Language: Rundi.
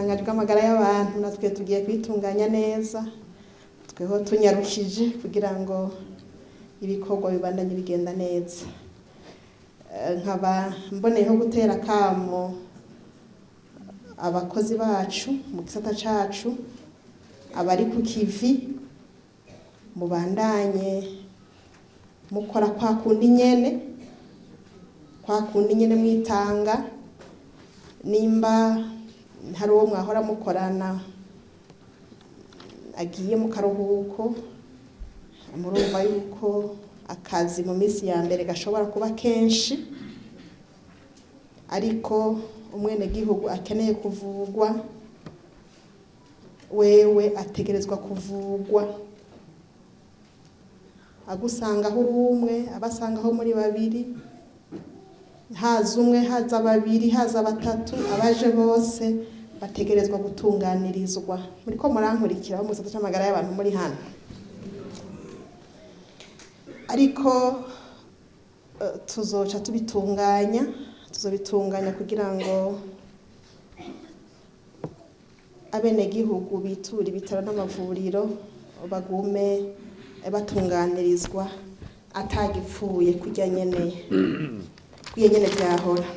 Ubushikiranganji bw'amagara y'abantu natwe tugiye kwitunganya neza, tweho tunyarukije kugira ngo ibikorwa bibandanye bigenda neza. Nkaba mboneyeho gutera akamo abakozi bacu mu gisata cacu, abari ku kivi, mubandanye mukora kwa kundi nyene, kwa kundi nyene mwitanga. Nimba hari uwo mwahora mukorana agiye mu karuhuko, murumva yuko akazi mu minsi ya mbere gashobora kuba kenshi, ariko umwenegihugu akeneye kuvugwa wewe ategerezwa kuvugwa. Agusangaho uri umwe, abasangaho muri babiri, haza umwe, haza babiri, haza batatu, abaje bose bategerezwa gutunganirizwa. Muriko murankurikira bo mu gisata c'amagara y'abantu muri hano? Ariko tuzoca tubitunganya, tuzobitunganya kugira ngo abenegihugu bitura ibitaro n'amavuriro bagume batunganirizwa atagipfuye, kurya nyene, kurya nyene vyahora.